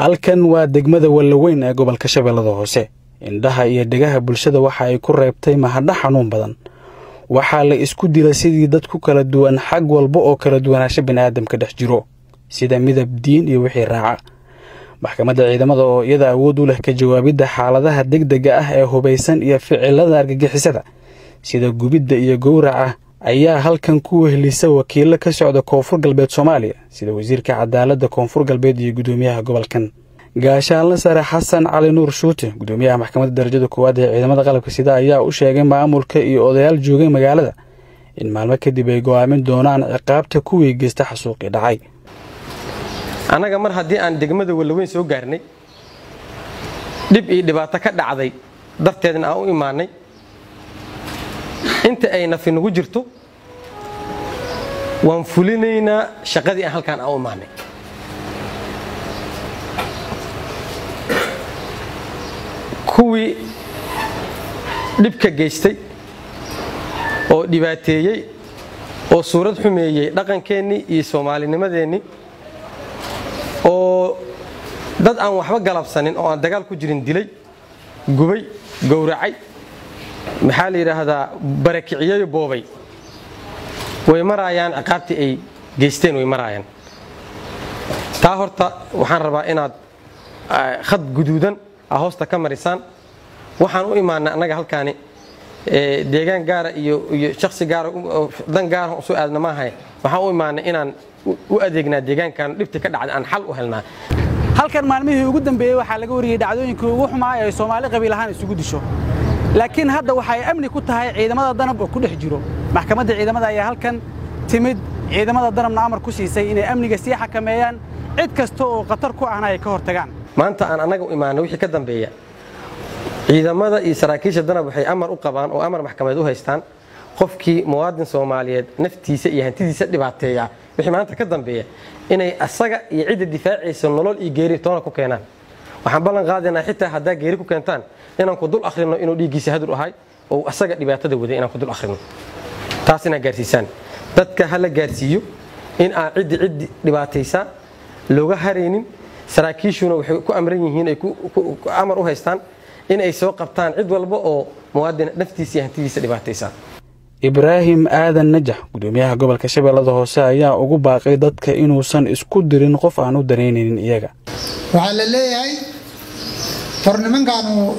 Halkan waa degmada Wallaweyn ee gobolka Shabeellada Hoose. Indhaha iyo dhegaha bulshada waxa ay ku reebtay mahadho xanuun badan. Waxaa la isku dilay sidii dad ku kala duwan xag walba oo kala duwanaansho bini'aadamka dhex jiro, sida midab, diin iyo wixii raaca. Maxkamadda ciidamada oo iyada awood u leh ka jawaabidda xaaladaha degdega ah ee hubaysan iyo ficilada argagixisada sida gubidda iyo gowraca ayaa halkan ku wehelisa wakiilo ka socda Koonfur Galbeed Soomaaliya, sida wasiirka cadaaladda Koonfur Galbeed iyo gudoomiyaha gobolkan. Gaashaanle Sare Xasan Cali Nuur Shuute, gudoomiyaha maxkamadda darajada koowaad ee ciidamada qalabka sida, ayaa u sheegay maamulka iyo odayaal joogay magaalada in maalmo kadib ay go'aamin doonaan ciqaabta kuwii geysta xasuuqii dhacay. Annaga mar haddii aan degmada Wallaweyn soo gaarnay, dhib iyo dhibaato ka dhacday darteedna aan u imaanay, inta ay nafi nagu jirto waan fulinaynaa shaqadii aan halkaan aan u imaanay. Kuwii dhibka geystay oo dhibaateeyey oo suurad xumeeyey dhaqankeennii iyo soomaalinimadeennii oo dad aan waxba galabsanin oo aan dagaal ku jirin dilay, gubay, gowracay, maxaa la yidhaahdaa, barakiciyeyo, boobay, way maraayaan ciqaabtii ay geysteen, way maraayaan. Taa horta waxaan rabaa inaad khad guduudan aa hoosta ka marisaan. Waxaan u imaanay annaga halkaani deegaan gaara iyo shakhsi gaara, dan gaara usoo aadna maahay. Waxaan u imaanay inaan u adeegnaa deegaankan dhibta ka dhacda, aan xal u helnaa. Halkan maalmihii ugu dambeeyey waxaa laga wariyey dhacdooyinkii ugu xumaa ee Soomaali qabiil ahaan isugu disho, laakiin hadda waxay amni ku tahay ciidamada Danab oo ku dhex jiro. Maxkamadda ciidamada ayaa halkan timid, ciidamada Danabna amar ku siisay inay amniga sii xakameeyaan, cid kasta oo khatar ku ahna ay ka hortagaan. Maanta aan annaga u imaanay wixii ka dambeeya, ciidamada iyo saraakiisha Danab waxay amar u qabaan oo amar maxkamadeed u haystaan qofkii muwaadin Soomaaliyeed naftiisa iyo hantidiisa dhibaateeya wixii maanta ka dambeeya inay asaga iyo cidda difaacaysa nolol iyo geeri toona ku keenaan. Waxaan ballan qaadaynaa xitaa haddaa geeri ku keentaan inaan ku dul akhrino inuu dhiiggiisa hadur ahay oo asaga dhibaatada waday, inaan ku dul akhrino. Taas inaad gaarsiisaan dadka, ha la gaarsiiyo in aan ciddi dhibaataysaa looga haraynin. Saraakiishuna waxay ku amran yihiin, ay amar u haystaan in ay soo qabtaan cid walba oo muwaadin naftiisa iyo hantidiisa dhibaataysa. Ibraahim Aadan Najax, gudoomiyaha gobolka Shabeellada Hoose, ayaa ugu baaqay dadka inuusan isku dirin qof aan u danaynaynin iyaga. Waxaa la leeyahay hor nimankaanu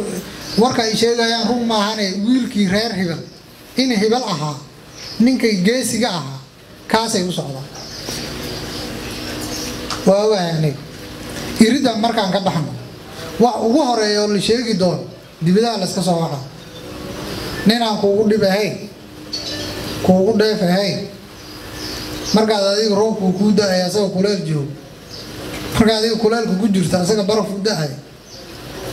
warka ay sheegayaan run maahane, wiilkii reer hebel in hebel ahaa, ninkay geesiga ahaa, kaasay u socdaan. Waa ogahay aniga iriddan markaan ka baxno wax ugu horeeya oo la sheegi doono dibadaha layska soo waxa ninaan kuugu dhib ahayn, kuugu dheef ahayn. Markaad adiga roobkuu kuu da-ay, asaga kuleel joogo. Marka adiga kuleelka ku jirta, asaga baraf u da-ay.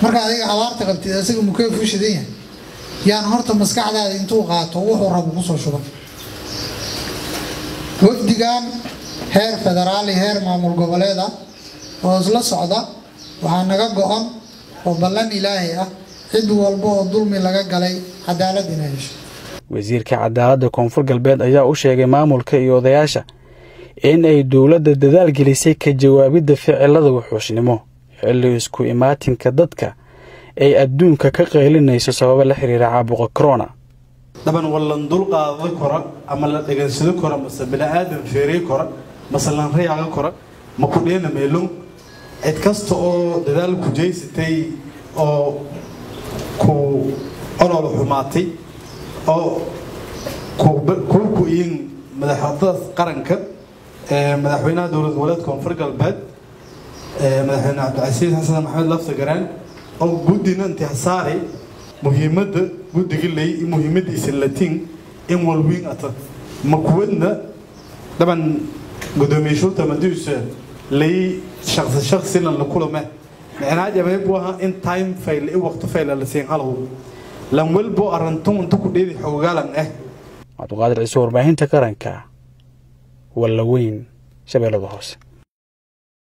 Marka adiga abaarta qabtid, asaga mukeef u shidan yahay. Yaan horta maskaxdaada intuu qaato wuxuu rabo kusoo shuban. Wafdigan heer federaali, heer maamul goboleed ah oo isla socda, waxaa naga go-on oo ballan Ilaahay ah cid walba oo dulmi laga galay cadaalad inay hesho. Wasiirka cadaaladda Koonfur Galbeed ayaa u sheegay maamulka iyo odayaasha in ay dowladda dadaal gelisay ka jawaabidda ficilada wuxuushnimo, xilli isku imaatinka dadka ay adduunka ka qaylinayso sababo la xiriira caabuqa corona. Daban wallan dul qaada kora ama la dhegansado kora mase bini'aadan feeray kora mase lan rayaaga kora ma ku dheena meelon. Cid kasta oo dadaal ku jeysatay oo ku olol xumaatay oo ku ku-iyin madaxda qaranka, madaxweynaha dowlad goboleedka Koonfur Galbeed, madaxweyne Cabdicasiis Xasan Maxamed Laftagaraan, oo guddina intisaari, muhiimadda guddiga ley iyo muhiimaddiisa latiin in walwiin ata makuwadna. Daban gudoomiye shuurta madiisa lay shaqsi shaqsina la kulame micnaa jamay buu ahaa in time fail i waqti fail la siin halhu lan walbo arantun inta ku dheedi xogaalan ah. Cabduqaadir Ciise, warbaahinta qaranka, Wallaweyn, Shabeellada Hoose.